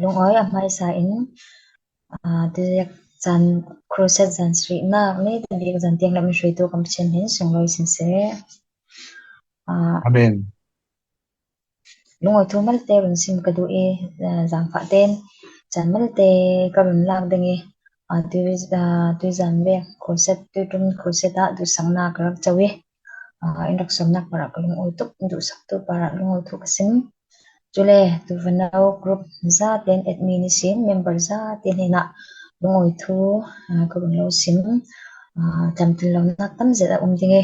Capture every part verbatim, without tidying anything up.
Lungawi a hmaisa in, aa, tuziak zan crusade zan sihnak ni tabik zan tiang lam in hruaitu kan Pathian hmin sunglawi sin seh. Aa, Amen. Lungawi thu malte run sim ka duh i, aa, zangfah ten caan malte ka run lak ding i, aa, tui, aa, tuizan vek crusade, tuiṭum crusade ah duhsaknak ka rak co i, aa, in rak sawmnak parah ka lungawi tuk, duhsaktu parah lungawi thu ka sim. Cule, tuvanno group zaten admin i sim, member zaten hnenah lungawi thu, aa, ka run lo sim, aa, tlamtlin lonak tam zet a um ding i,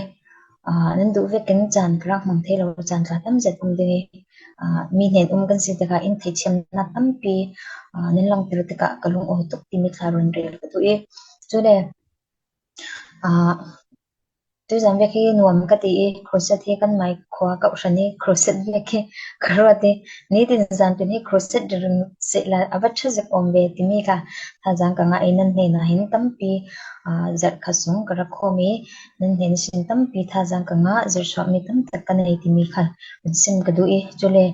aa, nan duh vekin caan ka rak hmang thei lo caan tla tam zet um ding i, aa, mi hnen um kan si tikah in theithiamnak tampi, aa, nan langter tikah ka lungawi tuk timi tla run rel ka duh i. Cule, aa, tuizan vek hi nuam ka ti i, crusade hi kan mai khua ka uhran i, crusade vek hi ka ruat i, nitin zan tin hi crusade run sehla a va ṭha zet awm ve timi kha thazaang ka ngah i, nan hnenah hin tampi, aa, zarh khat sung ka rak khawm i, nan hnen sin tampi thazaang ka ngah, zarhsuahmi tam tak ka nei timi kha run sim ka duh i, cule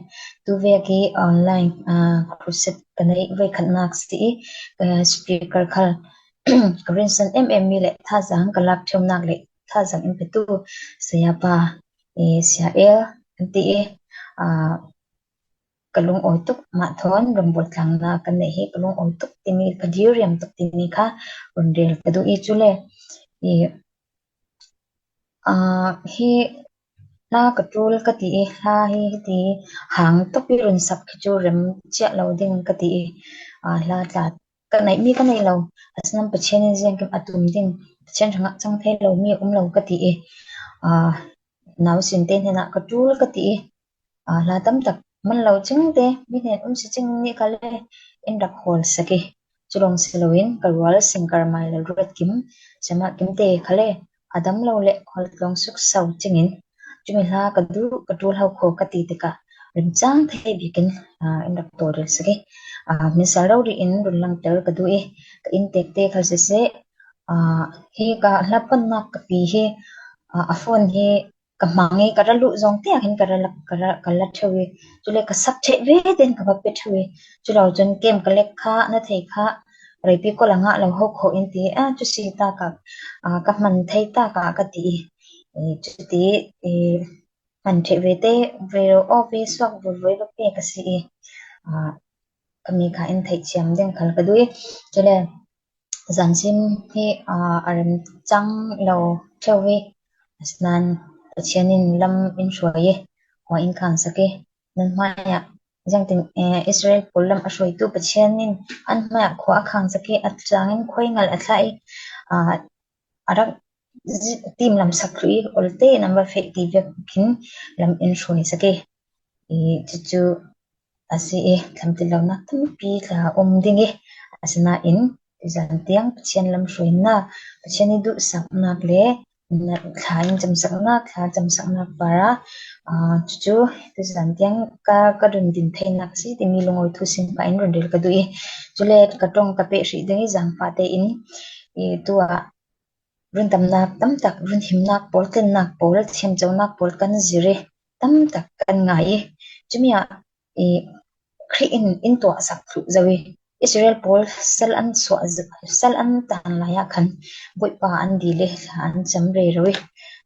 tuvek i online, aa, crusade ka neih voikhatnak si i, aa, speaker khal ka rinsan em em mi le thazaang ka lak ṭheunak le thazaang in petu sayapa, eh, Sia El kan ti i, aa, ka lungawi tuk mah thawn rambual tlangnak kan neih hi ka lungawi tuk timi, ka diriam tuk timi kha run rel ka duh i, cule i, aa, hi hla ka ṭul ka ti i, hla hi hiti hang tawp i run sak khi cu rem ciah lo ding ka ti i, aa, hla tla ka neih mi ka neih lo. Asinain Pathian in ziangkim a tum ding, Pathian hrangah cang thei lo mi a um lo ka ti i, aa, nausin te hnenah ka ṭul ka ti i, aa, hla tam tak man lo cingte, mi hnen um si cing nih kha le in rak hawl sak i, cu lawng si loin ka rual singkar Mai Lalruat Kim, Siamah Kimte kha le a dam lo le khual tlawng suk sau cingin, cumi hla ka duh, ka ṭul ho kho ka ti tikah remcang thei bikin, aa, in rak tawlrel sak i, aa, hminsal rori in run langter ka duh i, ka inntekte khal siseh, aa, hi ka hla pannak ka pi hi, aa, a phone hi ka hmang i ka ra luh zawng tiang hin ka ra lak, ka ra, ka la ṭheu i, cule ka sak ṭheh ve tein ka va pe ṭheu i, cu lo cun kem ka lek kha, na thei kha, reipi kawl a ngah lo ho kho in ti, a, cu si takah, aa, ka hman thei takah ka ti i, i, cuti i, hman ṭheh ve te, ve ro aw ve suak vurvoi va pek a si i, aa, ka mi kha in theithiam ding khal ka duh i, cule zansim hi, aa, a rem cang lo ṭheu i, asinain Pathian in lam in hruai i, hua in khang sak i, nan hmaiah ziangtin, eh, Israel pawl lam a hruaitu Pathian in an hmaiah khua a khang sak i, a tlangin khuaingal a thlah i, aa, a rak zi-, timlam sak thluh i, olte in an va feh ti vek khin lam in hruai sak i, i, cucu a si i, tlamtlin lonak tampi tla um ding i, asinain tuzan tiang Pathian lam hruainak, Pathian i duhsaknak le na, thla in camsaknak, thla camsaknak para, aa, cucu tuzan tiang ka, ka run din theinak a si timi lungawi thu sim pah in run rel ka duh i, cule ka ṭong ka peh hrih ding i, zangfah tein i, tuah rundamnak tam tak, run himnak pawl, tlennak pawl, thiamconak pawl kan zir i, tam tak kan ngai i, cumi ah i, Khrih in in tuahsak thluh zo i, Israel pawl sal an suah, sal an tan lai ah khan Bawipa an dil i, thla an cam rero i,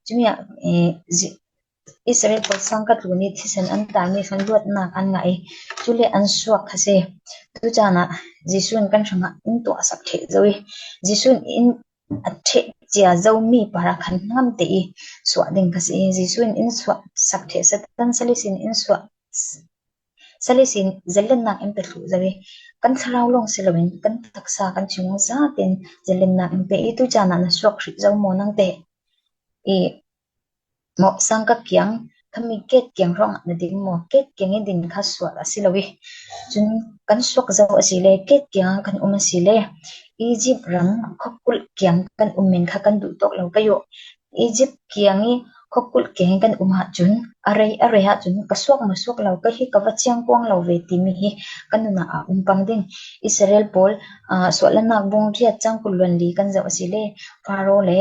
cumi ah, eh, zi-, Israel pawl sangka tlun i thisen an tami khan luatnak an ngah i, cule an suak kha si. Tu caan ah Jesuh in kan hrangah in tuahsak ṭheh zo i, Jesuh in a ṭheh cia zomi parah khan hnangamte i suah ding kha si i, Jesuh in in suahsak ṭheh, Satan salisin in suah, salisin zalennak in pe thluh zo i, kan thlarau lawng si loin kan taksa kan thinlung zaten zalennak in pe i, tu caan ah na suak hrih zo maw nangte? I, maw sangka kiang, khami ket kiang ruangah na ding maw? Ket kiang i din kha sual a si lo i, cun kan suak zo a si le, ket kiang kan um a si le, Egypt ram khuakulh kiang kan um men kha kan duh tawk lo ka i. Egypt kiang i khuakulh kiang i kan um ahcun, a rei, a rei ahcun ka suak maw suak lo, ka hi ka va ciangkuang lo ve timi hi kan nunah a um pang ding. Israel pawl, aa, Suahlannak bung riat cang kul luan li kan zoh a si le, Faro le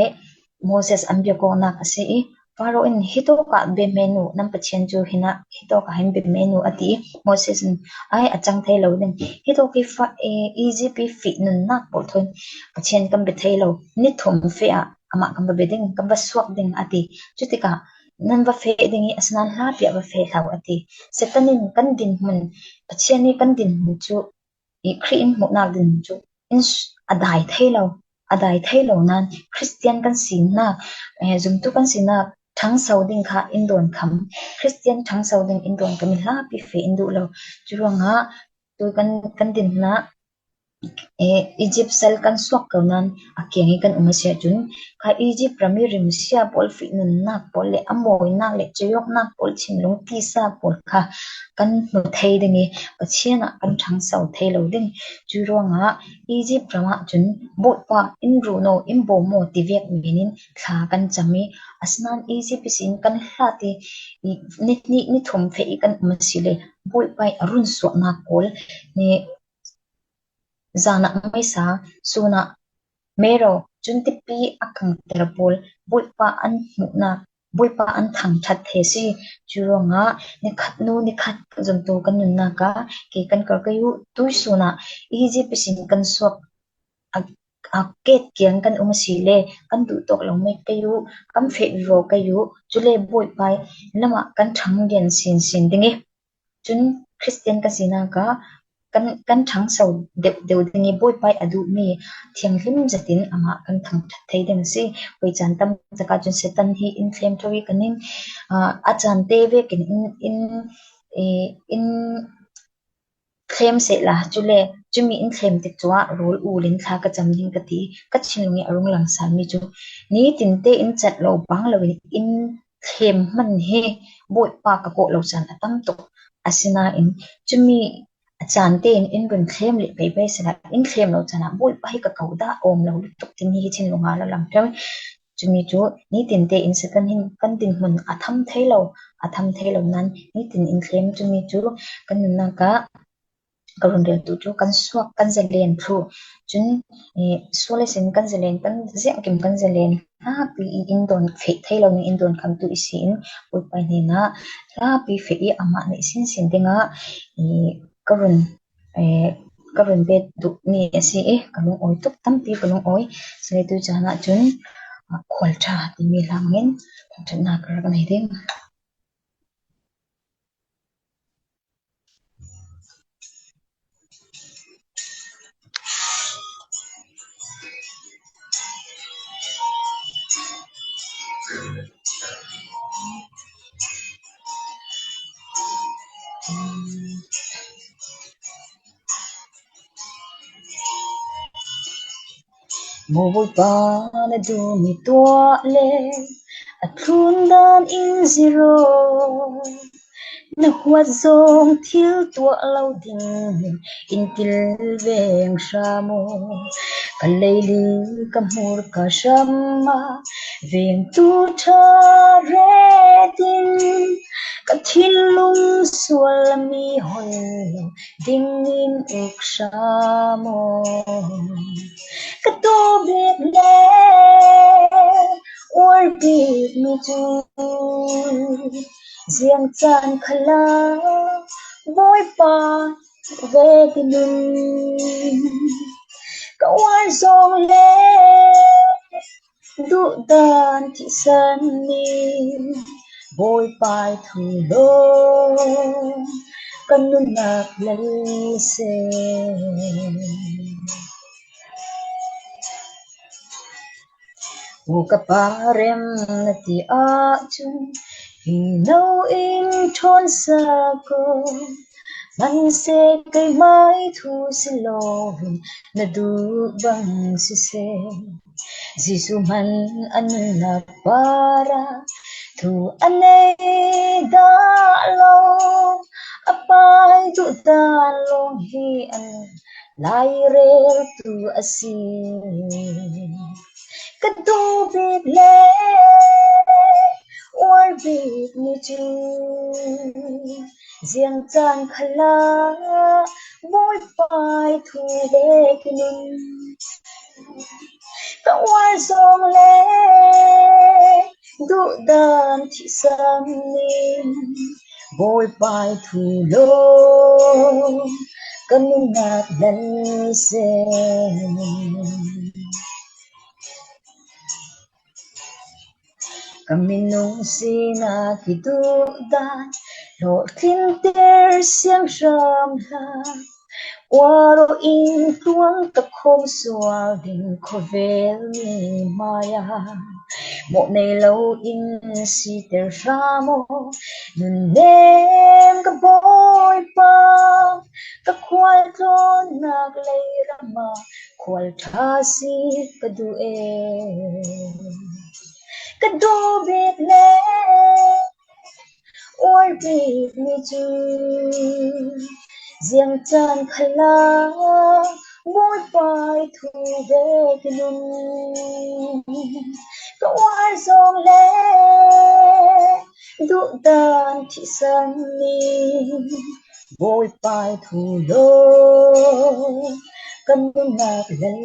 Moses an biak awknak a si i, Pharaoh in, "Hitawkah biame nu, nan Pathian cu hinah hitawkah hin biame nu," a ti. Moses in, "Ai, a cang thei lo ding. Hitawk hi fa-, eh, Egypt i feh nunnak pawl thawn Pathian kan bia thei lo. Ni thum feh ah amah kan va bia ding, kan va suak ding," a ti. Cutikah, "Nan va feh ding i, asinain hlapi ah va feh hlah uh," a ti. Satan in kan dinhmun, Pathian i kan dinhmun cu, i Khrih in hmuhnak dinhmun cu in s-, a dai thei lo, a dai thei lo nain Khristian kan sinak, eh, zumtu kan sinak ṭhangso ding kha in dawn kham. Khristian ṭhangso ding in dawn kham i hlapi feh in duh lo. Curuangah tu kan, kan dinhmun ah, eh, Egypt sal kan suak ko nain a kiang i kan um a si ahcun, kha Egypt ram i rimsia pawl, feh nunnak pawl le a mawinak le cuiawknak pawl, thinlung tisa pawl kha kan hmu thei ding i Pathian ah kan ṭhangso thei lo ding. Curuangah Egypt ram ahcun Bawipa in ruh maw, in bawm maw ti vek men in thla kan cam i, asinain Egypt ihsin kan hlat i, i ni, ni, ni thum feh i kan um a si le Bawipa i a runsuahnak pawl ni, zan ah meisa, sun ah mero, cun tipi a kangter pawl Bawipa an hmuhnak, Bawipa an thangṭhat thei a si. Curuangah nikhat nu nikhat zumtu kan nunnak ah ke kan kal kei uh, tuisun ah Egypt ihsin kan suak a, a ket kiang kan um a si le kan duh tawk lo met kei uh, kan feh vivo kei uh, cule Bawipa i lam ah kan ṭhang lian sinsin ding i, cun Khristian kan sinak ah kan, kan ṭhangso deuh, deuh ding i Bawipa i a duhmi thianghlim zetin amah kan thangṭhat thei ding a si. Voi caan tam tak ah cun Satan hi in thlem ṭheu i kan in, aa, a caan te vekin in, in, i, in thlem sehla, cule cumi in thlem tik cu ah rawl ul in thla ka cam ding ka ti. Ka thinlung i a rung langsami cu nitin te in cat lo, bang lo in in thlem hman hi Bawipa ka kawh lo caan a tam tuk. Asinain cumi a caan tein in run thlem leh pei pei sehla, in thlem lo caan ah Bawipa hi ka ko dah awm lo lutuk, timi hi thinlung ah a la lang ṭheu. Cumi cu nitin tein Satan hin kan dinhmun a tham thei lo, a tham thei lo nain nitin in thlem. Cumi cu kan nunnak ah ka run reltu cu kan suak, kan zalen thluh. Cun, eh, sual ihsin kan zalen, kan ziangkim kan zalen hlapi i in dawn feh thei lo ning, in dawn khamtu i si in Bawipa hnenah hlapi feh i amah neih sinsin dingah, eh, ka run, eh, ka run bet duhmi a si i ka lungawi tuk, tampi ka lungawi. Sile tu caan ah cun, ah, khualṭha timi hla hmangin khualṭhatnak ka rak nei ding. Bawipa na duhmi tuah le a thlun dan in ziraw, na huat zong thil tuah lo ding in til veng hram aw. Ka leili ka hmur ka hram ah vengtu ṭha retin ka thinlung sual mi hoi lo dingin uk hram aw. Ka tu bik le uar bik mi cu ziang caan khalah Bawipa vek in nun. Ka uar zong le duhdan thihsan nih Bawipa i thu lawng ka nunnak lei seh. U ka pa rem na ti ahcun hi no in ṭhawn sa ko. Hmanhsehlaw keimah i thu si loin na duh bang siseh, Jesuh hman a nunnak parah thu a nei dah lo, a Pa i duhdan lawng hi an laireltu a si. Ka tu bik le uar bik mi cu ziang caan khalah Bawipa i thu vek in nun. Ka uar zong le Duhdan thihsan ning, Bawipa i thu lawm ka nunnak lal zen. Ka minung sinak i duhdan, hlawhtlinter sianghram hla, uar aw in tluang ka khawm sual ding khawvel mi hmai-ah mawh nei lo in siter hram aw. Nunnem ka Bawipa, ka khual tlawnnak lei ramah khual ṭha si ka duh e. Ka duh bik le uar bik mi cu ziang caan khalah Bawipa i thu bek in um. Ka uar zong le duhdan thihsan ning, Bawipa i thu lawm ka nunnak lal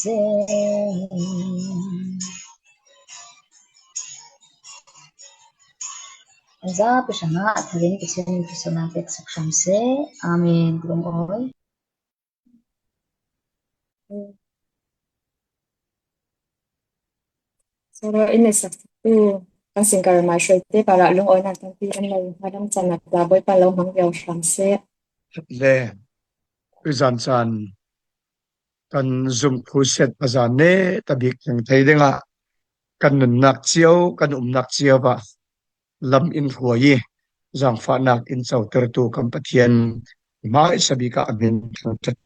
zen. An za pi hrangah a tharin Pathian in thluasuahnak pek sak hram seh. Amen. Ka lungawi. Sara in a sak tu kan singkar mai hruaite parah lungawinak tampi kan lo hmalam caan ah tla Bawipa lo hmang viau hram seh. Le, tuzan caan kan zumh khuset a zan ne tabik thleng thei dingah kan nunnak cio, kan umnak cio ah lam in hruai i zangfahnak in cotertu kan Pathian hmaisabik ah a hmin thangṭhat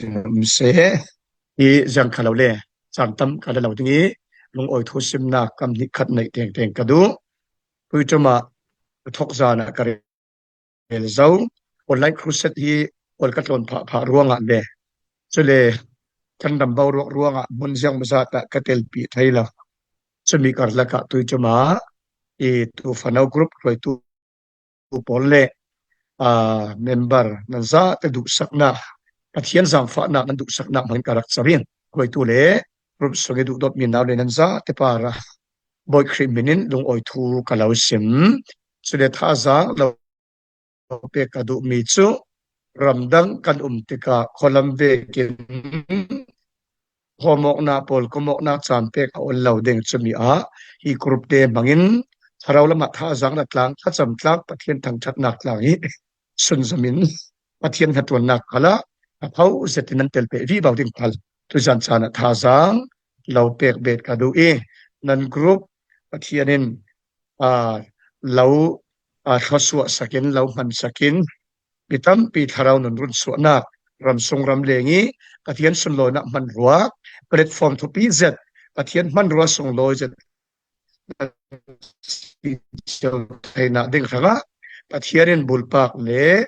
in um seh. Hi ziang kha lo le caan tam ka la lo ding i lungawi thu simnak kam hnih khat neih tengteng ka duh. Tuiṭum ah thawk zan ah ka rel zo. Online crusade hi kawl ka tlawn phahphah ruangah le cule kan ram boruak ruangah hmun ziang maw zat ah ka telpih thei lo. Cumi karlak ah tuiṭum ah i tu fano group hruaitu pawl le, aa, member nan zate duhsaknak, Pathian zangfahnak nan duhsaknak hmangin ka rak co in hruaitu le group sung i duhdawtmi nau le nan zate parah Bawi Khrih hmin in lungawi thu ka lo sim. Cule thazaang lo pek ka duhmi cu ramdang kan um tikah khualam vekin hawmawknak pawl, kumawknak caan pek a ol lo ding. Cumi ah hi group te hmangin thlarau lamah thazaang na tlang, thlacam tlang, Pathian thangṭhatnak tlang hi sunzom in Pathian hnaṭuannak khalah a tho zetin nan telpeh vivo ding khal tuzan caan ah thazaang lo pek bet ka duh i nan group Pathian in, aa, lo, aa, thluasuah sakin, lo hman sakin, mi tampi thlarau nun run suahnak, ramsung ramleng i Pathian sunlawinak hmanrua, platform thupi zet, Pathian hmanrua sunglawi zet theinak ding hrangah Pathian in bulpak le,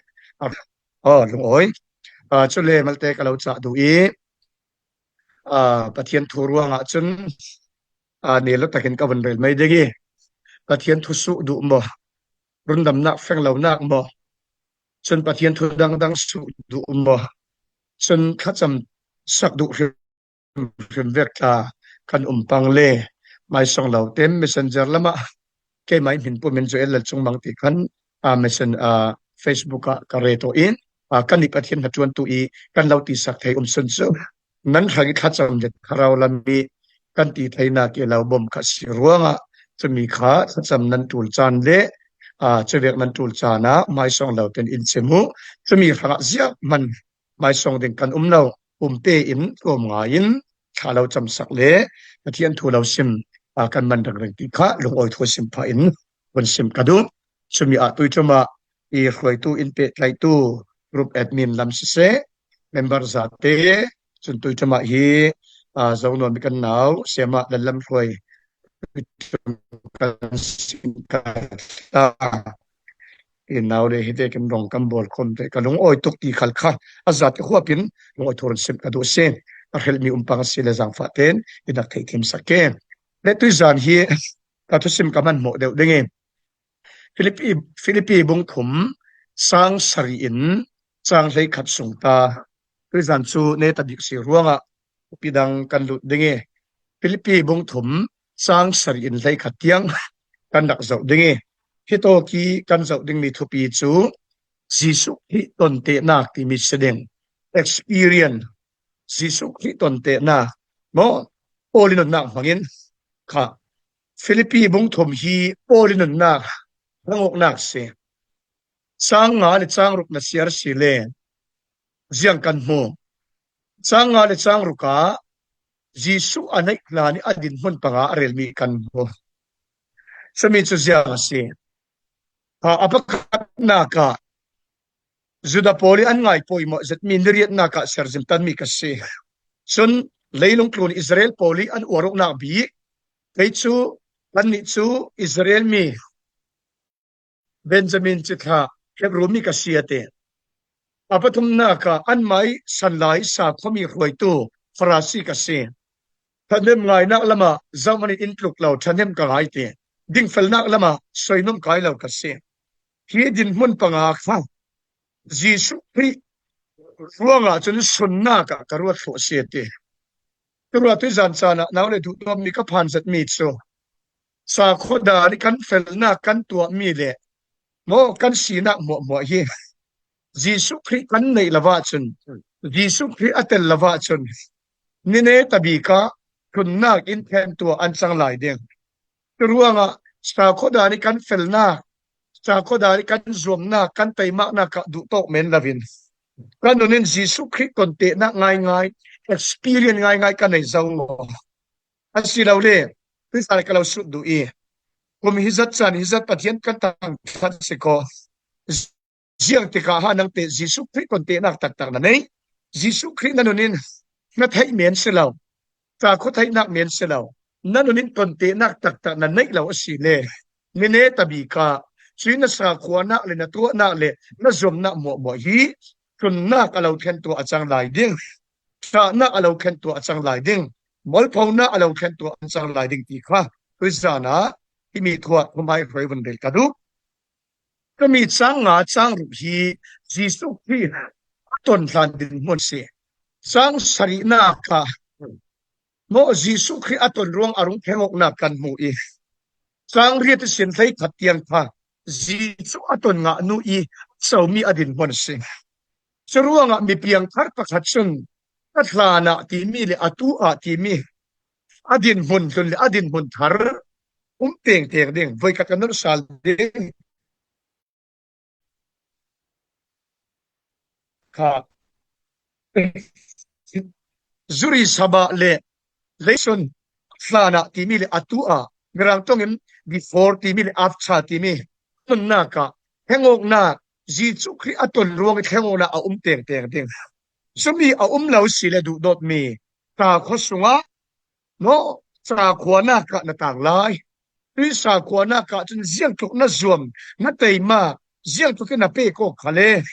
aw, lungawi. Aa, cule malte ka lo cah duh i, aa, Pathian thu ruangah cun, aa, nelo takin ka vun rel mai ding i, Pathian thu suh duh maw, rundamnak feng lonak maw, cun Pathian thu dangdang suh duh maw, cun thlacam sak duh hrim hrim vek tla kan um pang le, maisong lo tem messenger lamah keimah i hmin pumin Joel Lal Cung Mang ti khan, aa, messen-, aa, Facebook ah ka reto in, aa, kan i Pathian hnaṭuantu i kan lo tisak thei um sun cu nan hrang i thlacam le thlarau lam i kan ti theinak i lo bawm kha si ruangah cumi kha thlacam nan ṭul caan le, aa, cuvek nan ṭul caan ah maisong lo ten in chim uh. Cumi hrangah ziah hman maisong ding kan um lo, pumpe in tlawm ngai in thla lo camsak le Pathian thu lo sim, aa, kan man rengreng ti kha lungawi thu sim phah in vun sim ka duh. Cumi ah tuiṭum ah i hruaitu in pehtlaihtu group admin lam siseh, member zate, cun tuiṭum ah hi, aa, Zonuam i kan nau Siamah Lallam Hruai kan sin ka ta. I nau le hi vekin rong kan bawl khawm te ka lungawi tuk ti khal kha a zate huap in lungawi thu run sim ka duh si. A hrilmi um pang a si le zangfah ten i nak theih thim sak ke. Le tuizan hi ka thusim ka hman hmuh deuh ding i Filipi, Filipi bung thum sang sarih in cang hleikhat sung ta. Tuizan cu neta bik si ruangah upi dang kan lut ding i Filipi bung thum chang sarih in hleikhat tiang kan rak zoh ding i, hitawk i kan zoh dingmi thupi cu Jesuh Khrih tontenak timi si ding, experience, Jesuh Khrih tontenak maw, Paul i nunnak hmangin kha. Filipi bung thum hi Paul i nunnak, hrangawknak si. Cang nga le cang ruk na siar si le ziang kan hmu. Cang nga le cang ruk ah Jesuh a neih hlan i a dinhmun panga a relmi kan hmu. Cumi cu ziang a si. A, a pakhatnak ah Judah pawl i an ngai pawimawh zetmi ni riatnak ah siar zimtanmi ka si. Cun leilung tlun Israel pawl i an uaruknak bik, kei cu, kannih cu Israel mi, Benjamin cithlah Hebru mi ka si a ti. A pathumnak ah anmah i sanlai sakhuami hruaitu Farasi ka si. Ṭhahnem ngainak lamah zohman in in tluk lo, ṭhahnem ka ngai ti. Dingfelnak lamah soinuam kai lo ka si. Hi dinhmun panga kha Jesuh Khrih ruangah cun sunnak ah ka ruat thluah a si a ti. Curuangah tuizan caan ah nau le duhdawtmi ka phan zetmi cu, sakhuadan i kan felnak kan tuahmi le maw, kan sinak hmuahhmuah hi Jesuh Khrih kan neih lo ahcun, Jesuh Khrih a tel lo ahcun, ni neta bik ah ṭhunnak in thlentu ah an cang lai ding. Curuangah sakhuadan i kan felnak, sakhuadan i kan zuamnak, kan teimaknak ah duhtawk men loin kan nun in Jesuh Khrih tontenak ngaingai, experience ngaingai kan nei zo maw? Asilole, tuizan ka lo sut duh i, kum hi zat caan hi zat Pathian kan tangthat si ko. Ziang tikah ha nangte Jesuh Khrih tontenak taktak na nei? Jesuh Khrih na nun in na theih men si lo, sakhuatheihnak men si lo, na nun in tontenak taktak na neih lo a si le, ni neta bik ah cui na sakhuanak le na tuahnak le na zuamnak hmuahhmuah hi ṭhunnak a lo thlentu ah a cang lai ding, ṭhahnak a lo thlentu ah a cang lai ding, mawlphonak a lo thlentu ah a cang lai ding ti kha tuizan ah himi thu ah thumhai hruai vun rel ka duh. Cumi cang nga cang ruk hi Jesuh Khrih a ton hlan dinhmun si. Cang sarihnak ah maw, Jesuh Khrih a ton ruang a rung thlengawknak kan hmu i, cang riat ihsin hleikhat tiang kha Jesuh a ton ngah nu i a comi a dinhmun si. Curuangah mi piangthar pakhat cun a hlan ah timi le a tu ah timi a dinhmun hlun le a dinhmun thar um tengteng ding, voikhat kan nolh sal ding. Kha. Zuri sabah le leisun hlan ah timi le a tu ah, Mirang tongin before timi le after timi nunnak ah thlengawknak, Jesuh Khrih a ton ruang i thlengawknak a um tengteng ding. Cumi a um lo si le duhdawtmi, sakhuasung ah maw, sakhuanak ah na tang lai. Tuisakhuanak ah cun ziangtluk na zuam, na teimak, ziangtluk in na pek awk kha le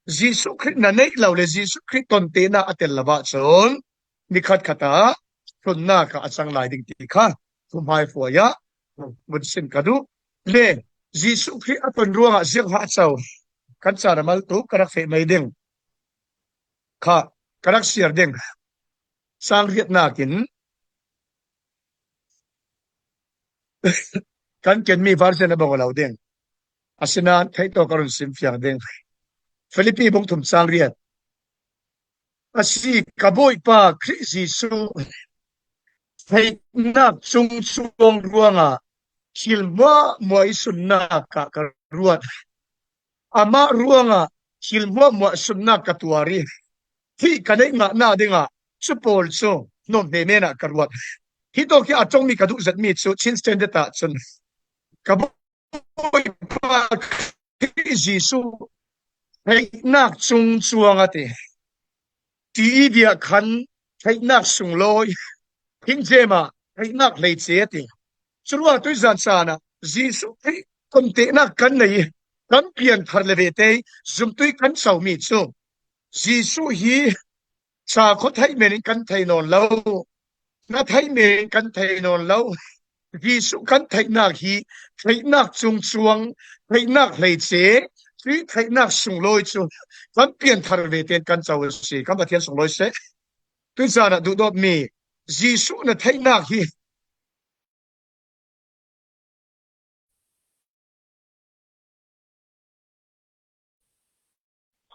Jesuh Khrih na neih lo le Jesuh Khrih tontenak a tel lo ahcun ni khatkhat ah ṭhunnak ah a cang lai ding ti kha thumhai hruai ah vun sim ka duh. Le Jesuh Khrih a ton ruangah ziang hah co kan caan a mal tu ka rak feh mai ding kha ka rak siar ding. Cang riatnak in kan kenmi version a bang aw lo ding. Asinain theih tawk a run sim fiang ding. Filipi bung thum cang riat. A si, ka Bawipa Khrih Jesuh theihnak cungcuang ruangah thil hmuahhmuah i sunnak ah ka ruat. Amah ruangah thil hmuahhmuah sunnak ka tuar i, thih ka neih ngahnak dingah cu pawl cu hnawmhne men ah ka ruat. Hi tawk hi a ṭongmi ka duh zetmi cu Chin Standard ah cun, ka Bawipa Khrih Jesuh theihnak cungcuang a ti. Ti i bia khan theihnak sunglawi, King James ah theihnak hleice a ti. Curuangah tuizan caan ah Jesuh Khrih tontenak kan nei i kan pianthar le vete i zumtu i kan comi cu Jesuh hi sakhuatheih men in kan thei nawn lo, na theih men in kan thei nawn lo. Jesuh kan theihnak hi theihnak cungcuang, theihnak hleice, cui theihnak sunglawi cu kan pianthar vete in kan co a si. Kan Pathian sunglawi seh. Tuizan ah duhdawtmi, Jesuh na theihnak hi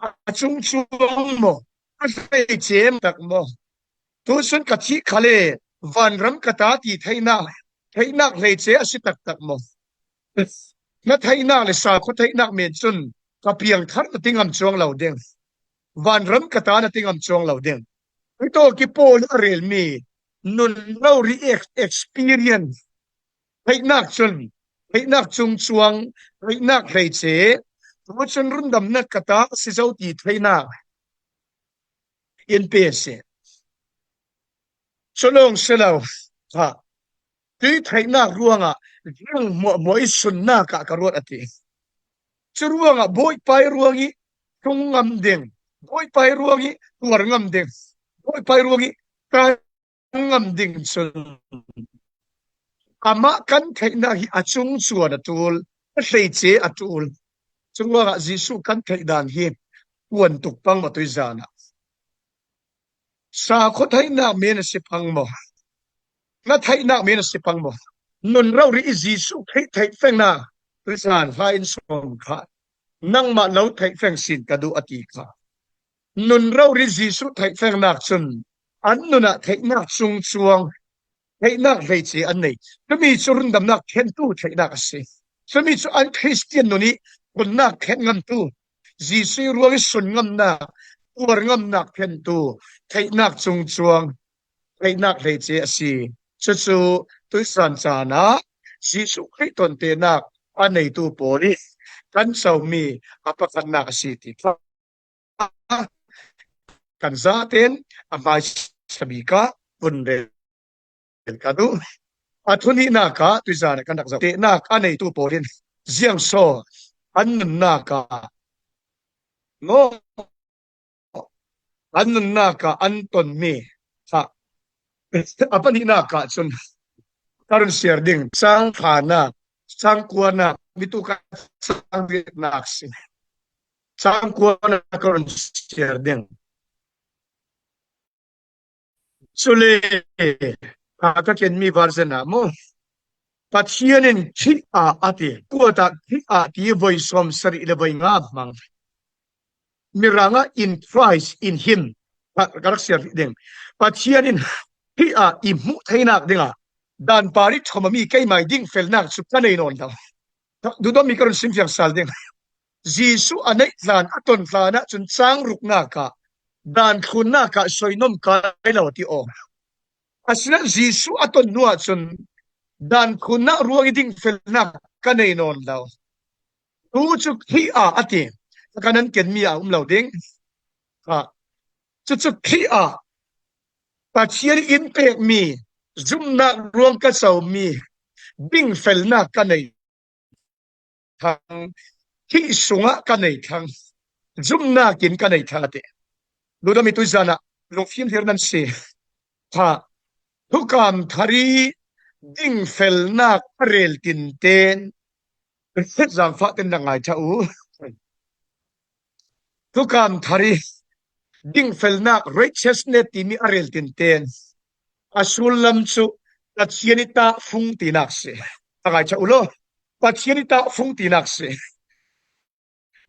a chungchuang maw, a hleice tak maw? Tucun ka thih khal e, vanram ka ta ti theihnak, theihnak hleice a si taktak maw? Na theihnak le sakhaw theihnak men cun ka piangthar na ti ngam cuang lo ding. Vanram ka ta na ti ngam cuang lo ding. Hi tawk i Paul a relmi nun rori ex-, experience theihnak cun, theihnak cungcuang, theihnak hleice, tucun rundamnak ka ta a si zo ti theihnak in pe a si. Cu lawng si lo, ha, tui theihnak ruangah ziang hmuahhmuah i sunnak ah ka ruat a ti. Cu ruangah Bawipa i ruang i tlung ngam ding, Bawipa i ruang i tuar ngam ding, Bawipa i ruang i kan ngam ding cun amah kan theihnak hi a cungcuan a ṭul, a hleice a ṭul. Cu ruangah Jesuh kan theih dan hi kuan tuk pang maw tuizan ah? Sakhaw theihnak men a si pang maw? Na theihnak men a si pang maw? Nun rori i Jesuh Khrih theihfengnak tuizan hla in sawm kha nangmah lo theihfeng sin ka duh a ti kha. Nun rori Jesuh theihfengnak cun an nun ah theihnak cungcuang, theihnak hleice an nei. Cumi cu rundamnak khentu theihnak a si. Cumi cu an Khristian nun i ṭhawnnak khen ngamtu, Jesuh i ruang i sun ngamnak, tuar ngamnak khentu theihnak cungcuang, theihnak hleice a si. Cucu tuizan caan ah Jesuh Khrih ṭhawntenak a neitu pawl i kan comi a pakhatnak a si ti kha kan zaten a hmaisa bik ah vun rel ka duh. A thunihnak ah tuizan ah kan rak zoh. Tehnak a neitu pawl in ziang so an nunnak ah maw, an nunnak ah an tonmi kha a pahnihnak ah cun ka run siar ding. Cang phanak, cang kuanak, mitu ka cang viatnak si. Cang kuanak ka run siar ding. Cule, a ka kenmi version ah maw, Pathian in khi ah a ti, kuat ah khi ah ti voi sawm sarih le voi nga hmang. Mirang ah in Christ, in him, ka, ka rak siar ding. Pathian in khi ah i hmuh theinak dingah dan pari thawm a mi keimah i dingfelnak cu ka nei nawn lo. Duhdawtmi ka run simfiang sal ding. Jesuh a neih hlan, a ton hlan ah cun cang ruknak ah dan thlunnak ah soinom kai lo a ti aw. Asinain Jesuh a ton hnu ah cun dan thlunnak ruang i dingfelnak ka nei nawn lo. Tu cu khi ah a ti, ka nan kenmi ah um lo ding. Ha. Cucu khi ah Pathian in pekmi zumhnak ruang ka comi dingfelnak ka nei thang, khi sungah ka nei thang, zumhnak in ka nei thang a ti. Duhdawtmi tuizan ah lungfim hlir nan si. Ha, thukam thar i dingfelnak a rel tinten, zaangfah ten na ngai ṭha u. Thukam thar i dingfelnak, righteousness timi a rel tinten a sullam cu Pathian i tahfung tinak si. A ngai ṭha u law, Pathian i tahfung tinak si.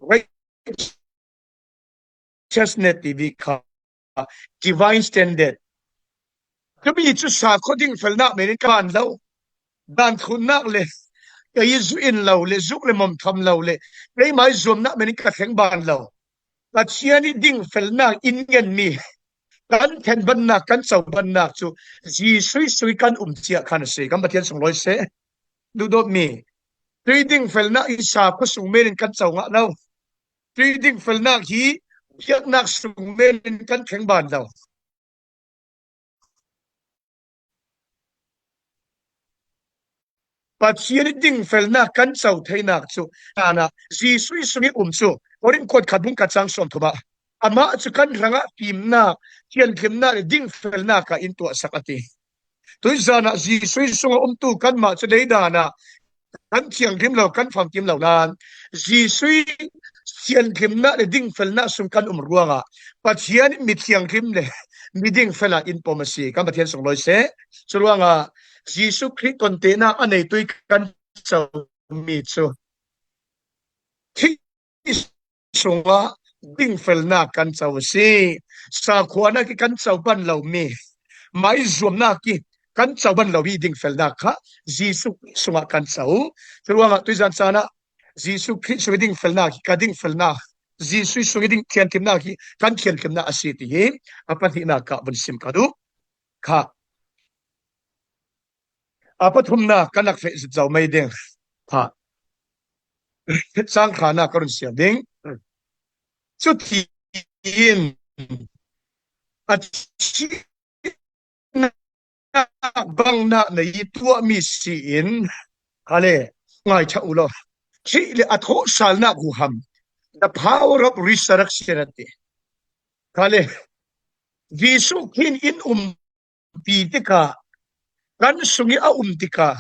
Righteousness timi kha divine standard. Cumi cu sakhaw dingfelnak men in ka ban lo. Dan thlunnak le kei zuh in lo le, zuk le mom tham lo le, keimah i zuamnak men in ka thleng ban lo. Pathian i dingfelnak in ngenmi kan thenbannak, kan cobannak cu Jesuh sui kan um ciah khan a si. Kan Pathian sunglawi seh. Duhdawtmi, tui dingfelnak i sakhaw sung men in kan co ngah lo. Tui dingfelnak hi biaknak sung men in kan thleng ban lo. Pathian i dingfelnak kan co theinak cu, tanah Jesuh sung i um cu, Korin kuat khat bung khat cang sawm thum ah, amah cu kan hrangah fimnak, thianhlimnak le dingfelnak ah in tuahsak a ti. Tuizan ah Jesuh sungah umtu kanmah cu leidan ah kan thianghlim lo, kan famkim lo nan, Jesuh thianhlimnak le dingfelnak sung kan um ruangah Pathian mi thianghlim le mi dingfel ah in pom a si. Kan Pathian sunglawi seh. Curuangah Jesuh Khrih tontenak a neitu i kan comi cu khi sungah dingfelna kan co a si. Sakhuana ki kan co ban lo mi, maizuamna ki kan co ban lo mi dingfelna kha Jesu sungah kan co. Churuangah tuizan caan ah Jesu Khrih sungih dingfelna ki ka dingfelna, Jesu sungih ding thianthimna ki kan thianthimna a si ti hi a pahnihna kah vun sim ka duh. Kha a pathumna ka nak feh zit zo mai ding. Kha cang khrana ka run siam ding. Cutiin a thihnak bangna nei tuahmi si-in, kha le, ngaiṭha u law, thih le a thawhsalnak huham, the power of resurrection a ti. Kha le, Jesuh Khrih in umpi tikah, kan sungih a um tikah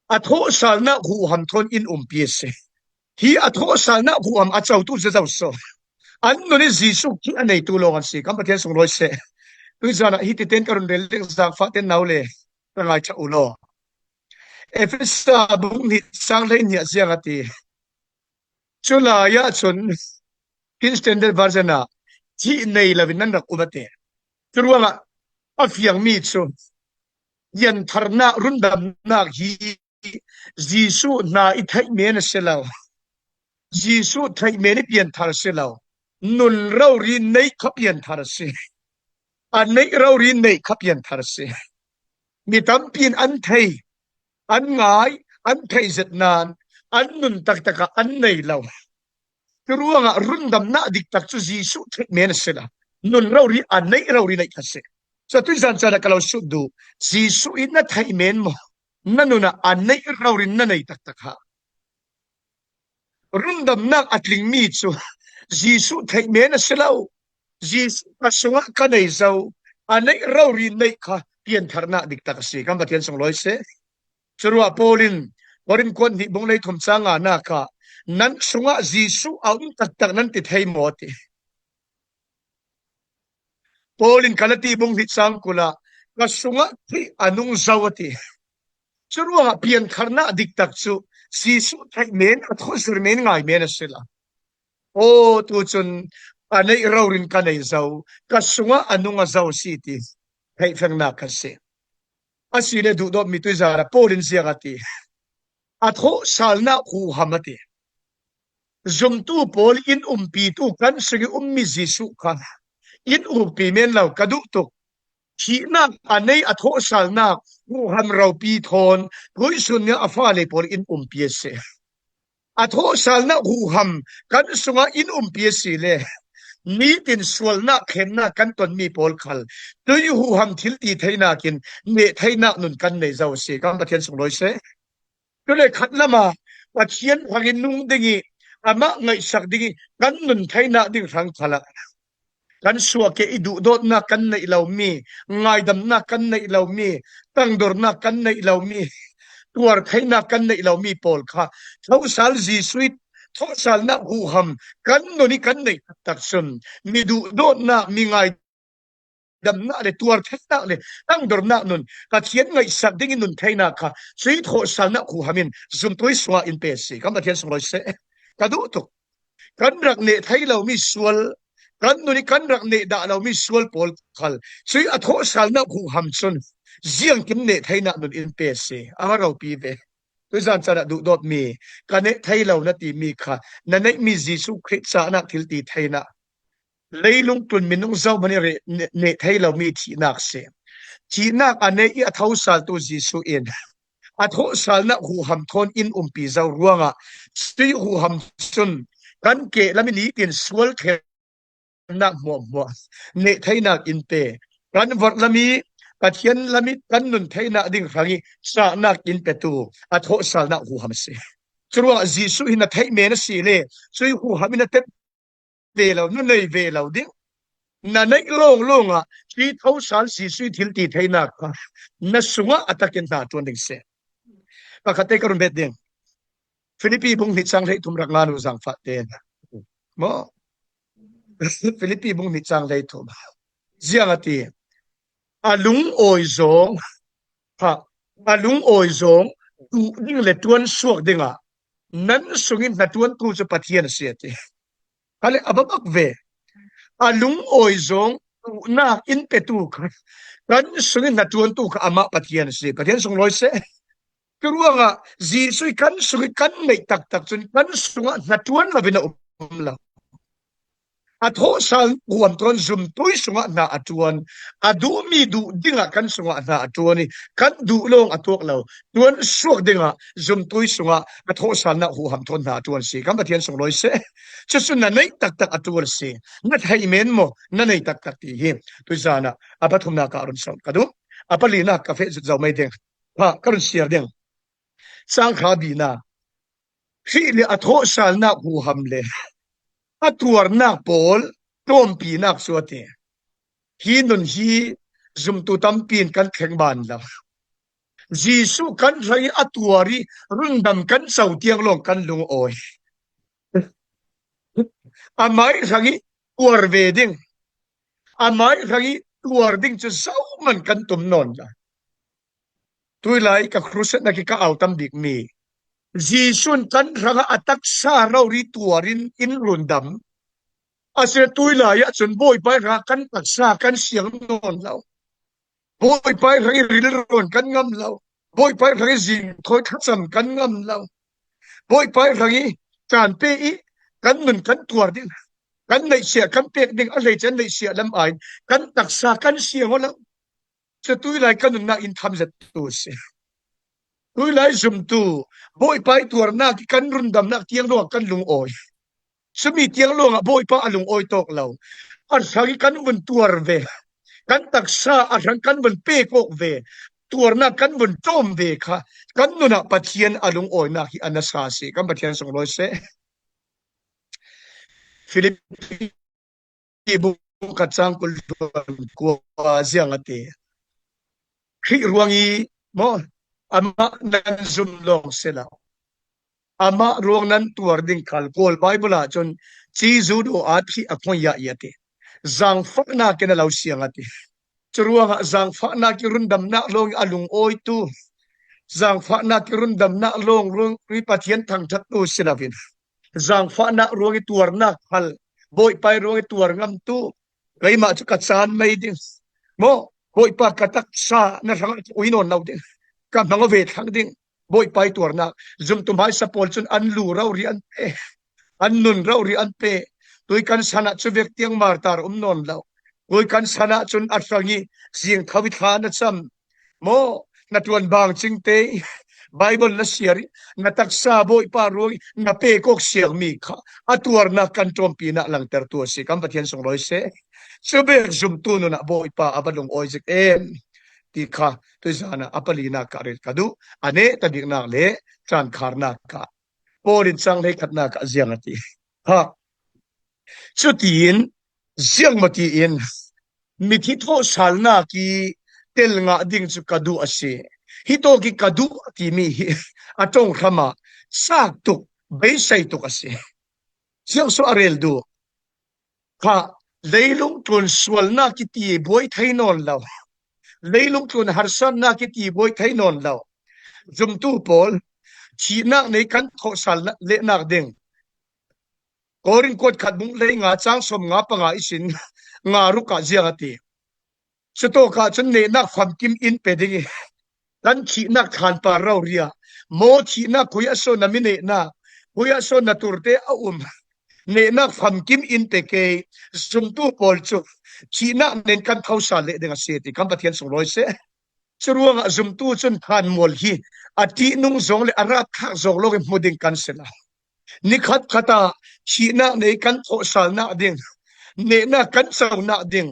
a thawhsalnak huham thawn in umpi a si. Hi a thawhsalnak huham a cotu zezo saw, an nun ih Jesuh Khrih a neitu lawng an si. Kan Pathian sunglawi seh. Tuizan ah hiti ten ka run rel ding, zaangfah ten nau le ka ngaiṭha u law. Efesa bung hnih cang hleihnih ah ziang a ti. Culai ah cun King Standard Version ah thih nei loin nan rak um a ti. Curuangah a fiangmi cu piantharnak, rundamnak hi Jesuh hna i theih men a si lo. Jesuh theih men i pianthar a si lo. Nun rori neih kha pianthar a si. A neih rori neih kha pianthar a si. Mi tampi in an thei, an ngai, an theih zet nain an nun taktak ah an nei lo. Curuangah rundamnak diktak cu Jesuh theih men a si lo. Nun rori, a neih rori neih kha si. Cucu tuizan caan ah ka lo sut duh. Jesuh in na theih men maw? Na nun ah a neih rori na nei taktak ha. Rundamnak a tlingmi cu Jesuh theih men a si lo. Jesuh ka sungah ka nei zo, a neih rori neih kha piantharnak diktak a si. Kan Pathian sunglawi seh. Curuah Paul in Korin kuat hnih bung hleithum cang nganak ah, nan sungah Jesuh a um taktak nan ti thei maw a ti. Paul in Galati bung hnih cang kul ah, ka sungah Khrih a nung zo a ti. Curuangah piantharnak diktak cu Jesuh theih men, a thawhzir men, ngai men a si lo. Aw, tucun a neih rori in ka nei zo, ka sungah a nung a zo a si ti theihfengnak kan si. Asile duhdawtmi tuizan ah Paul in ziang a ti. A thawhsalnak huham a ti. Zumtu pawl in umpitu kan sungih ummi Jesuh kha in umpi men lo ka duh tuk. Thihnak a nei a thawhsalnak huham ropi thawn tuihsun nih a fale pawl in umpi a si. A thawhsalnak huham kan sungah in umpi a si le, nitin sualnak, khennak kan tonmi pawl khal tuih huham thil ti theinak in neh theinak nun kan nei zo a si. Kan Pathian sunglawi seh. Cule khat lamah Pathian hrangin nung ding ih, amah ngaihsak ding ih kan nun theinak ding hrang khalah kan suahkeh ih duhdawtnak kan neih lomi, ngaidamnak kan neih lomi, tangdornak kan neih lomi, tuar theinak kan neih lomi pawl kha thawhsal Jesuh ih thawhsalnak huham kan nun ih kan neih taktak cun mi duhdawtnak, mi ngai damnak le tuar theinak le tangdornak nun, Pathian ngaihsak dingin nun theinak kha cuih thawhsalnak huham in zumtu ih sungah in pe a si. Kan Pathian sunglawi seh. Ka duh tuk. Kan rak neh thei lomi sual, kan nun ih kan rak neh dah lomi sual pawl khal cuih a thawhsalnak huham cun ziangkim neh theinak nun in pe a si. A ropi ve. Tuizan caan ah duhdawtmi, ka neh thei lo na timi kha na neihmi Jesuh Khrih cahnak thil ti theinak, leilung tlun minung zohman ih re-, ne-, neh thei lomi thihnak si. Thihnak a nei ih a thosaltu Jesuh in a thawhsalnak huham thawn in umpi zo ruangah cuih huham cun kan kehlam ih nitin sual khernak hmuahhmuah neh theinak in pe. Kan vorh lam ih Pathian lam ih kan nun theinak ding hrangih cahnak in petu a thawhsalnak huham a si. Curuangah Jesuh hi na theih men a si le cuih huham in na tet ve lo, na nei ve lo ding. Na neih lawnglawng ah cuih thosal Jesuh thil ti theinak kha na sungah a takin hna ṭuan ding si. Pakhat te ka run bet ding. Filipi bung hnih cang hleithum rak ngan uh zaangfah te. Maw? Filipi bung hnih cang hleithum. Ziang a ti. A lungawi zawng, ha, a lungawi zawng duh ding le ṭuan suak dingah nan sungin hnaṭuantu cu Pathian a si a ti. Kha le a va bak ve. A lungawi zawng duhnak in petu kha, kan sungin hnaṭuantu kha amah Pathian a si. Pathian sunglawi seh. Curuangah Jesuh ih kan sungih kan neih taktak cun kan sungah hnaṭuan lo in a um lo. A thawhsal huam thawn zumtui sungah hna a ṭuan. A duhmi duh dingah kan sungah hna a ṭuan ih kan duh lawng a tuak lo. Ṭuan suak dingah zumtui sungah a thawhsalnak huham thawn hna a ṭuan si. Kan Pathian sunglawi seh. Cucu na neih taktak a ṭuan si. Na theih men maw? Na neih taktak ti hi. Tuizan ah a pathumnak ah a run sawm ka duh. A palinak ka feh zut zo mai ding. Ha, ka run siar ding. Cangkha bina. Khrih le a thawhsalnak huham le a tuarnak pawl tlawmpinak cu a ti. Hi nun hi zumtu tampi in kan thleng ban lo. Jesuh kan hrang ih a tuar ih rundam kan co tiang lawng kan lungawi. Amah ih hrang ih tuar ve ding, amah ih hrang ih tuar ding cu zohman kan tum nawn lo. Tuilai ka crusade nak ih ka au tam bikmi Jesuh in kan hrangah a taksa rori tuar in in rundam. Asile tuilai ahcun Bawipa ih hrangah kan taksa kan siang nawn lo. Bawipa ih hrang ih rilruan kan ngam lo. Bawipa ih hrang ih zing thawi thlacam kan ngam lo. Bawipa ih hrang ih caan pe ih kan nun kan tuar ding, kan neihsiah kan pek ding, a hleice an neihsiah lam ai kan taksa kan siang aw lo. Cu tuilai kan nunnak in thamzet tu a si. Tuilai zumtu Bawipa ih tuarnak ih kan rundamnak tiang lawng kan lungawi. Cumi tiang lawngah Bawipa a lungawi tawk lo. A hrang ih kan vun tuar ve. Kan taksa a hrang kan vun pek awk ve. Tuarnak kan vun tlawm ve kha kan nunah Pathian a lungawinak hi a nasa a si. Kan Pathian sunglawi seh. Filipi bung khat cang kul hluan kua ziang a ti. Khrih ruang ih maw, amah nan zum lawng si lo. Amah ruang nan tuar ding khal Kawl Baibal ah cun cizu do at hi a khong ya i a ti. Zangfahnak in a lo siang a ti. Curuangah zangfahnak ih rundamnak lawng ih a lungawitu, zangfahnak ih rundamnak lawng ruang ih Pathian thangṭhattu si loin, zangfahnak ruang ih tuarnak khal, Bawipa ih ruang ih tuar ngamtu, keimah cu ka caan mei ding. Maw, Bawipa ka taksa na hrangah ka ui nawn lo ding. Ka hmang aw ve thlang ding. Bawipa ih tuarnak. Zumtu hmaisa pawl cun an lu rori an pe. An nun rori an pe. Tui kan san ah cu vek tiang martar um nawn lo. Tui kan san ah cun a hrang ih zing tho ih thla na cam. Maw, na ṭuan bang cingte ih Baibal na siar ih na taksa Bawipa ruang ih na pek awk siangmi kha a tuarnak kan ṭawmpinak langtertu a si. Kan Pathian sunglawi seh. Cu bek zumtu nunah Bawipa a va lungawi zik em ti kha tuizan ah a palinak ka rel ka duh. A neh ta biknak le ṭankharnak ah Paul in cang hleikhatnak ah ziang a ti. Ha. Cutiin ziangmaw tiin mithi thawhsalnak ih tel ngah ding cu ka duh a si. Hi tawk ih ka duh a timi hi a ṭonghram ah cak tuk, beisei tuk a si. Ziangso a rel duh. Kha leilung tlun sualnak ih ti buai thei nawn lo. Leilung tlun harsatnak ih ti buai thei nawn lo. Zumtu pawl, thihnak nei kan thawhsal lehnak ding. Korin kuat khat bung lei nga cang sawm nga panga ihsin nga ruk ah ziang a ti. Cutawkah cun nehnak famkim in pe ding ih kan thihnak thlanpar rori ah maw thihnak khuiah so na mi nehnak, khuiah so na turte a um, nehnak famkim in pe ke. Zumtu pawl cu thihnak nen kan thawhsal leh ding a si ti kan Pathian sunglawi seh. Curuangah zumtu cun thanmual hi a ṭihnung zawng le a rapthlak zawng lawng ih hmu ding kan si lo. Nikhat khat ah thihnak nei kan thawhsalnak ding, nehnak kan conak ding,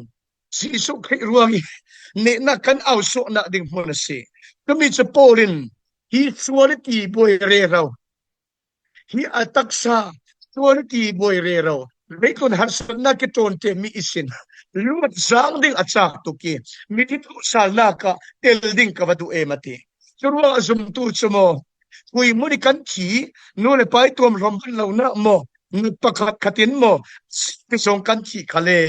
Jesuh Khrih ruang ih nehnak kan ausuahnak ding hmun a si. Cumi cu Paul in hi sual ih ti buai rero, hi a taksa sual ih ti buai rero, leitlun harsatnak ih ṭawnṭemi ihsin luat zaang ding a cak tuk ih mithi thawhsalnak ah tel ding ka va duh em a ti. Curuangah zumtu cu maw, khui hmun ih kan thih, nu le pa ih tuamhlawm van lonak maw, nat pakhat khat in maw, ti zong kan thih kha le,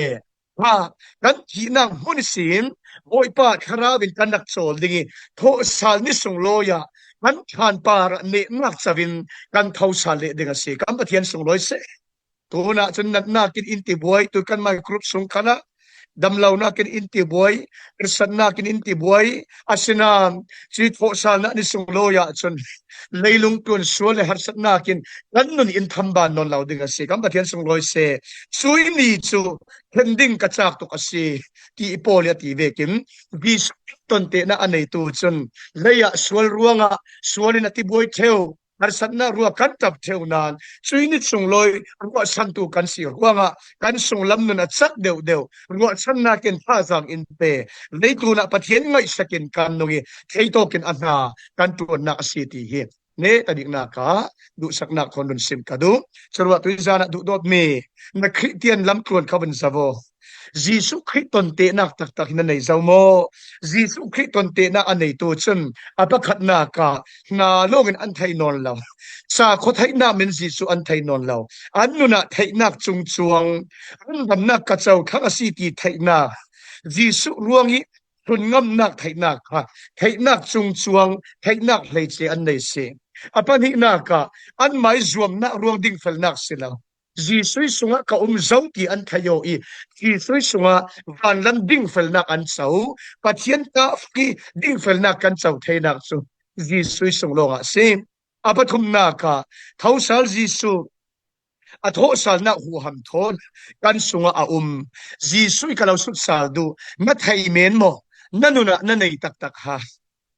ha, kan thihnak hmun ihsin Bawipa Thlarau in kan rak cawl ding ih thawhsal ni sunglawi ah kan thlanpar ah nehnak co in kan thawhsal leh ding a si. Kan Pathian sunglawi seh. Tunah cun natnak in in tibuai, tu kanmah group sung khalah damlonak in in tibuai, harsatnak in in tibuai, asinain cuih thawhsalnak ni sunglawi ahcun leilung ṭuan sual le harsatnak in kan nun in thamban nawn lo ding a si. Kan Pathian sunglawi seh, cuih ni cu thlen ding ka cak tuk a si, ti i Paul i a ti vekin Jesuh tonte na a neitu cun lei ah sual ruangah sual in a tibuai ṭheu, harsatnak ruah kan ṭap ṭheu nain cuih ni sunglawi ruahsantu kan si ruangah kan sunglam nun a cak deuhdeuh ruahsannak in thazaang in pe, leitlun ah Pathian ngaihsak in kan nung i theitawk in a hna kan ṭuannak a si ti hi neta biknak ah duhsaknak thawn run sim ka duh. Curuah tuizan ah duhdawtmi na Khristian lamtluan kha vun zoh aw. Jesuh Khrih tontenak taktak hi na nei zo maw? Jesuh Khrih tontenak a neitu cun a pakhatnak ah hna lawngin an thei nawn lo. Sakhaw theihnak min Jesuh an thei nawn lo. An nun ah theihnak cungcuang, an damnak ka co thlang a si ti theihnak, Jesuh ruang i hlun ngamnak theihnak kha, theihnak cungcuang, theihnak hleice an nei si. A pahnihnak ah anmah i zuamnak ruang dingfelnak si lo. Jesuh sungah ka um zo ti an thei aw i, Jesuh sungah vanlam dingfelnak an co, Pathian ta fki dingfelnak kan co theinak cu Jesuh sung lawngah a si. A pathumnak ah thosal Jesuh a thawhsalnak huham thawn kan sungah a um. Jesuh ka lo sutsal duh, na thei men maw? Na nun ah na nei taktak ha.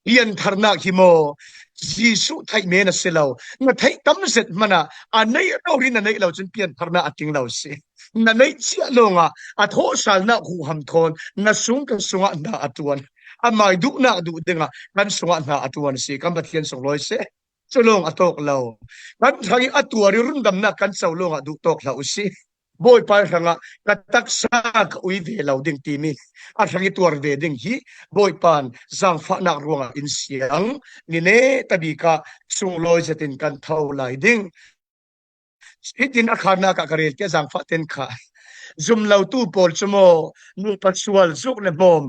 Piantharnak hi maw? Jesuh theih men a si lo. Na theih tam zet hmanh ah a neih rori na neih lo cun piantharnak a tling lo si. Na neih ciah lawngah a thawhsalnak huham thawn na sung kan sungah hna a ṭuan. Amai duhnak duh dingah kan sungah hna a ṭuan si. Kan Pathian sunglawi seh. Cu lawng a tawk lo. Kan hrang i a tuar i rundamnak kan co lawngah duh tawk hlah u si. Bawipa hrangah ka taksa ka ui ve lo ding timi a hrang i tuar ve ding hi Bawipa in zaangfahnak ruangah in siang. Ni neta bik ah sunglawi zetin kan tho lai ding. Hitin a kharnak ah ka rel ke zaangfah ten kha. Zum lotu pawl cu maw, nupa sual zuk le hmawm,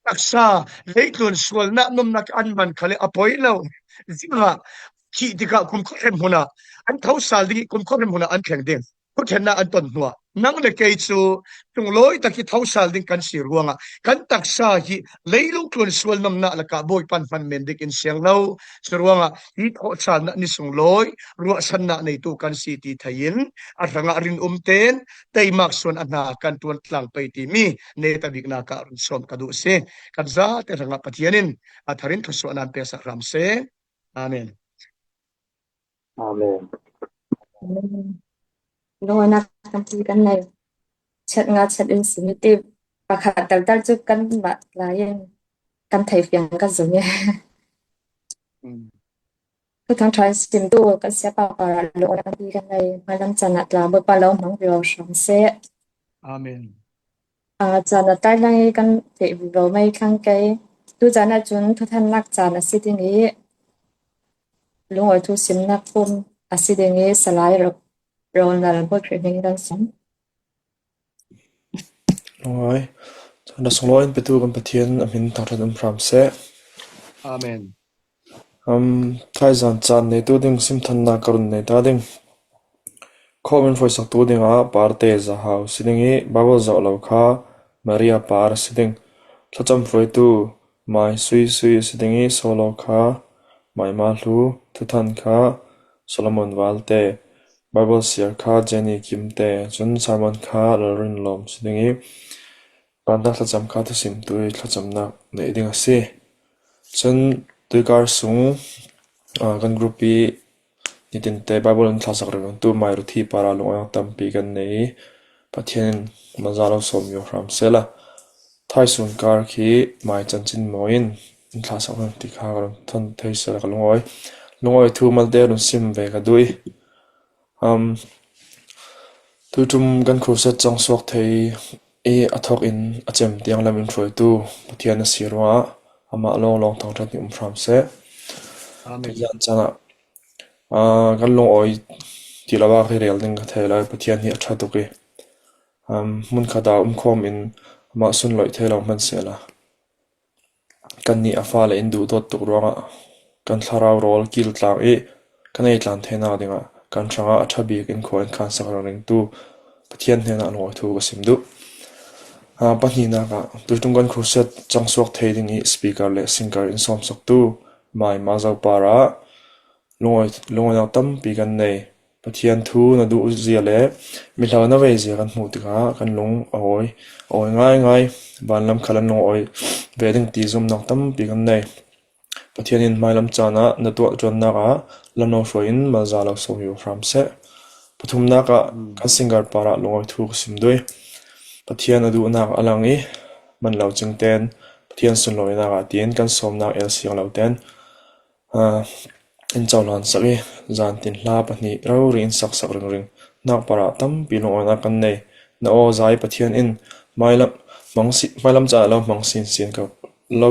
taksa, leitlun sualnak nomnak an man khal le a poi lo. Zingah thih tikah kumkhua hrem hmun ah an thosal ding i kumkhua hrem hmun ah an thleng ding. Thuṭhennak an ton hnuah nang le kei cu sunglawi tak i thosal ding kan si ruangah kan taksa hi leilung tlun sual nomnak lakah Bawipa in hman men ding in siang lo. Cu ruangah hi thawhsalnak ni sunglawi ruahsannak neitu kan si ti thei in a hrangah rin um ten teimak suan a hna kan ṭuan tlang pei timi neta biknak ah run sawm ka duh si. Kan zate hrangah Pathian in a thar in thluasuahnak peksak hram seh. Amen. Amen. Lungawinak tampi kan nei. Chet nga chet in simi ti pakhat taltal cu kan mah lai in kan thei fiang ka zung i. Mm. Thuthang ṭha in sim tu kan siapa par ah lungawinak tampi kan nei. Hmalam caan ah tla Bawipa lo hmang vivo hram seh. Amen. Aa, caan a tlaihlang i kan feh vivo mei thlang kei. Tu caan ah cun thuthannak caan a si ding i lungawi thu simnak pum a si ding i Salai Ro-, Ronald Bawikhrit hming in kan sim. Lungawi. Caan a sunglawi in petu kan Pathian a hmin thangṭhat um hram seh. Amen. Um, thaizan caan neitu ding simthannak ka run nei ta ding. Khawm in hruaisaktu dingah Parte Zahau si ding i Bible zoh lo kha Maria Par si ding. Thlacam hruaitu Mai Sui Sui si ding i solo kha Mai Ma Hlu, thuthan kha Solomon Valte, Bible siar kha Jenny Kimte, cun sermon kha Lalrin Lawm si ding i Panta thlacam kha thusimtu i thlacamnak neih ding a si. Cun tuikar sung, aa, kan group i nitinte Bible in thlasak ringringtu Mairuthi para lungawinak tampi kan nei i Pathian in maza lo sawm vivo hram sehla. Thaisun kar khi Mai Can Cin Mawi in in thlasak ringring ti kha ka run thon thei sehla ka lungawi. Lungawi thu malte run sim ve ka duh i, Um, tuiṭum kan crusade cang suak thei i a thawk in a cem tiang lam in hruaitu Pathian a si ruangah amah lawnglawng thangṭhat in um hram seh. Amen. Tuizan caan ah, aa, kan lungawi ti lo ah ka rel ding ka thei lo i Pathian hi a ṭha tuk i, um, hmunkhat ah umkhawm in amah sunloih thei lo hman sehla kannih a fale in duhdawt tuk ruangah kan thlarau rawl kil tlang i kan ei tlan theinak dingah kan hrangah a ṭha bik in khua in khansak ringringtu Pathian hnenah lungawi thu ka sim duh. Aa, pahnihnak ah tuiṭum kan crusade cang suak thei ding i speaker le singer in sawmsaktu Mai Mazo par ah lungawi, lungawinak tampi kan nei. Pathian thu na duh zia le mihlauh na vei zia kan hmuh tikah kan lung a awi, a awi ngaingai. Vanlam khal an lungawi ve ding ti zumnak tampi kan nei. Pathian in hmailam caan ah na tuah ṭuannak ah lamlo hruai in malza lo sawm i hram seh. Pathumnak ah kan singer par ah lungawi thu ka sim duh. Pathian a duhnak a lang i man lo cingten Pathian sunlawinak ah tiin kan sawmnak el siang lo ten, aa, in cohlansak i, zan tin hla pahnih rori in saksak ringring. Nak par ah tampi lungawinak kan nei. Na aw zai Pathian in hmailam, hmang si-, hmailam caan lo hmang sinsin ka, lo,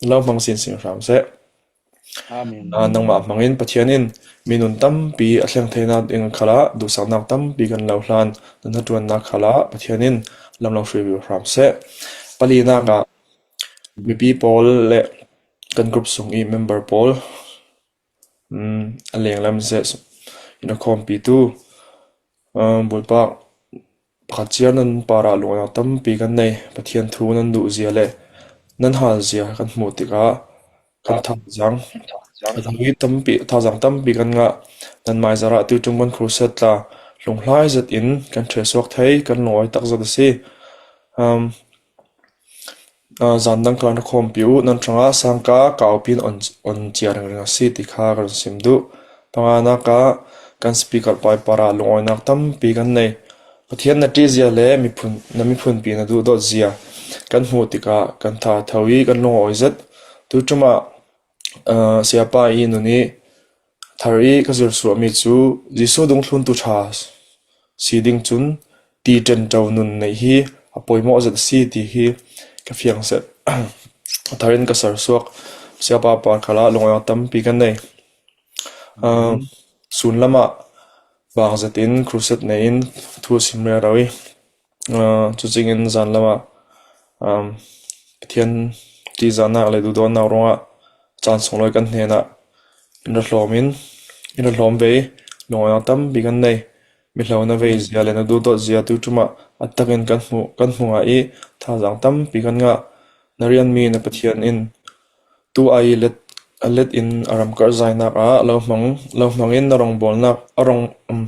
lo hmang sinsin hram seh. Amen. Aa, nangmah hmangin Pathian in minun tampi a thleng theinak ding khalah duhsaknak tampi kan lo hlan. Na hnaṭuannak khalah Pathian in lamlo hruai vivo hram seh. Palinak ah mipi pawl le kan group sung i member pawl, um, a lenglam zet in a khawmpitu, um, Bawipa pakhat ciar nan par ah lungawinak tampi kan nei. Pathian thu nan duh zia le nan hal zia kan hmuh tikah kan thazaang, a thawi tampi, thazaang tampi kan ngah. Nanmai zarah tuiṭum kan crusade tla hlunghlai zet in kan ṭheh suak thei, kan lungawi tak zet a si. Um, aa, zan dang kal ah na khawmpi uh, nan hrangah sangka kaupi in on, on cia ringring a si ti kha kan sim duh. Panganak ah kan speaker pai par ah lungawinak tampi kan nei. Pathian na ṭihzia le miphun, na miphunpi na duhdawt zia kan hmuh tikah kan tha a tho i kan lungawi zet. Tuiṭum ah, aa, Siapa i nun i thar i ka zirsuahmi cu Jesuh dungthluntu ṭha si ding cun ti ṭenṭo nun neih hi a pawimawh zet a si ti hi ka fiang seh. A thar in ka sersuak Siapa par khalah lungawinak tampi kan nei. Aa, sunlam ah bang zet in crusade nei in thu a sim rero i, aa, cucing in zanlam ah, um, Pathian ṭihzahnak le duhdawtnak ruangah caan sunglawi kan hnenah in ra hlawm in, in ra hlawm ve i lungawinak tampi kan nei. Mihlauh na vei zia le na duhdawt zia tuiṭum ah a tak in kan hmuh, kan hmu ngah i thazaang tampi kan ngah. Na rianmi na Pathian in tu ai let, a let in a ram karhzainak ah lo hmang, lo hmang in na rongbawlnak, a rong, um,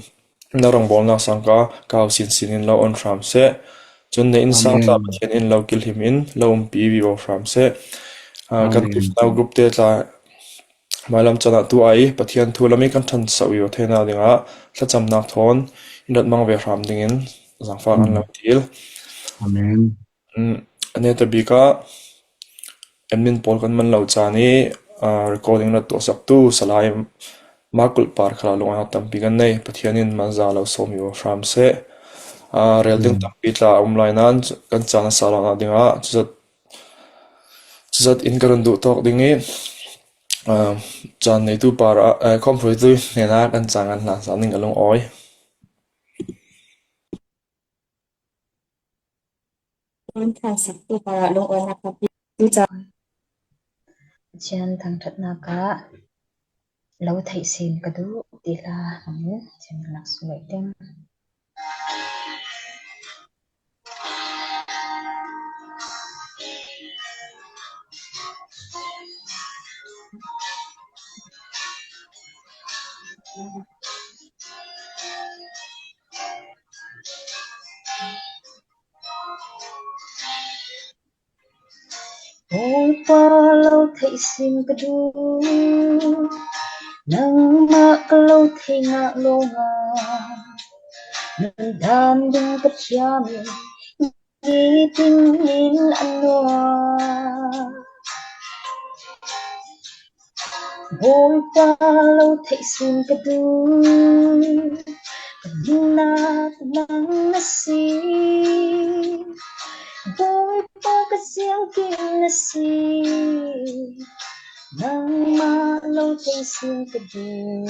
na rongbawlnak sangka kau sinsin in lo on hram seh. Cun na innsang tla Pathian in lo kilhim in lo umpi vivo hram seh. Aa, kan Amen. Tifnau group te tla hmailam caan ah tu ai Pathian thu lam i kan ṭhansak vivo theinak dingah thlacamnak thawn in rat mang ve hram dingin zangfak an lo til. Amen. Um, a netabik ah admin pawl kan man lo caan i, aa, recording rat tuahsaktu Salai Makulh par khalah lungawinak tampi kan nei. Pathian in malza lo sawm i hram seh. Aa, rel ding tampi tla a um lai nain kan caan a sa lonak dingah cuzat, cuzat in ka run duh tawk ding i, aa, caan neitu par ah, aa, khawmhruaitu hnenah kan caan kan hlansak ning a lungawi. Kan thansaktu parah lungawinak ka pe tu cang. Pathian thangṭhatnak ah lo theih sin ka duh ti hla hmangin Pathian kan lak suai ding. Bawipa lo theih sin ka duh, nangmah ka lo theih ngah lawngah nan dan ding ka thiam i nitin in a nuam. Bawipa lo theih sin ka duh, ka nunnak nang na si. Bawipa ka siangkim na si, nangmah lo theih sin ka duh.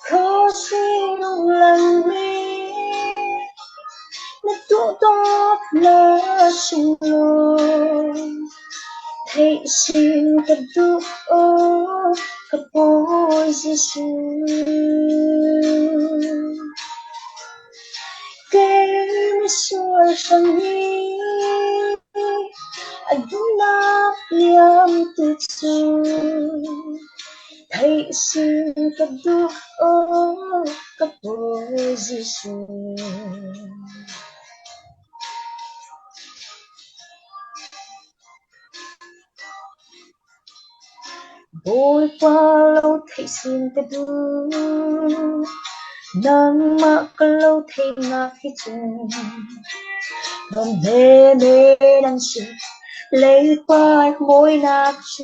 Khuasin uk langmi na tuhtawk na sunglawi theih sin ka duh aw. ka Bawi Jesu. Kei misual sang hi, a dum nak liam tu chu thei sin ka duh aw ka Bawi Jesu. Bawipa lo thei sin ka duh, nangmah ka lo thei nak hi cun, nuam hmeme nan si, leipa i mawi nak cu.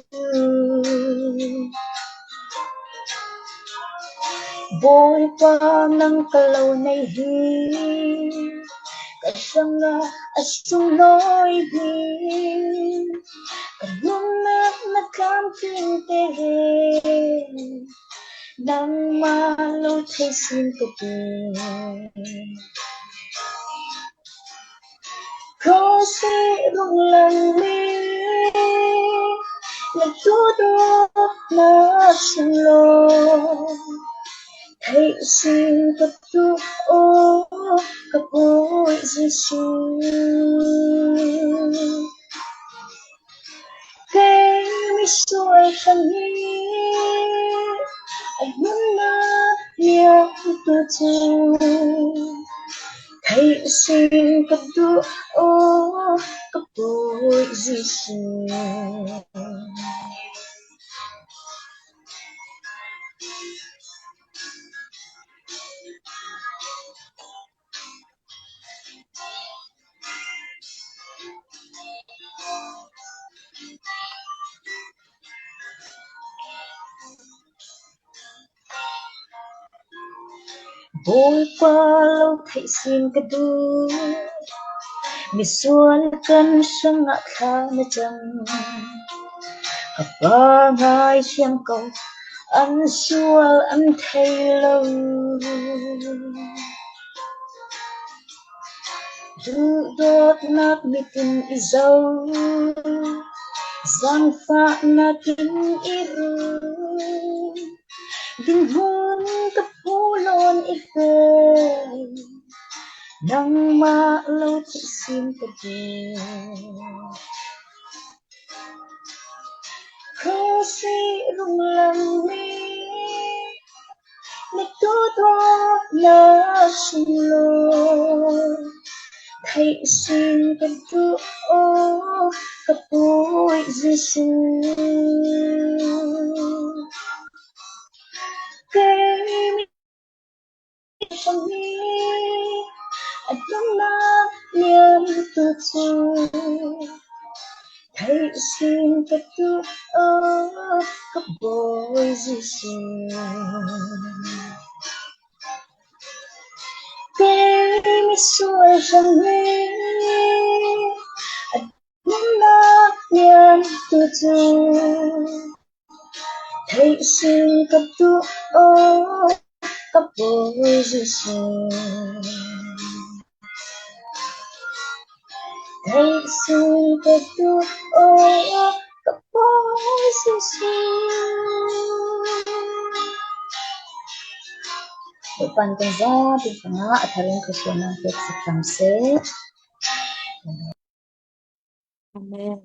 Bawipa nang ka lo nei hi, ka hrangah a sunglawi hi, ka nunnak na tlamtling te he, nangmah lo thei sin ka duh. Cross i rung lang mi, na duhdawtnak sunglawi thei sin ka duh aw ka Bawi Jesu. Kei misual sang hi, a nunnak liam tu cu thei sin ka duh aw ka Bawi Jesu. Bawipa lo theih sin ka duh, misual kan hrangah thla na cam. Ka pangai hriam ko, an sual an thei lo. Duhdawtnak mit in i zoh, zaangfahnak in i ruat, dinhmun ka phulawn i feh, nangmah lo theih sin ka duh. Cross i rung lang mi, na duhdawtnak sunglawi theih sin ka duh aw ka Bawi Jesu. Kei mi hrang hi a dongnak liam tu cu theih sin ka duh aw ka Bawi Jesu. Kei misual hrang hi a dongnak liam tu cu theih sin ka duh aw ka Bawi Jesu. Theih sin ka duh aw ka Bawi Jesu. Bawipa nih kan zate hrangah a thar in thluasuahnak pek sak hram seh. Amen.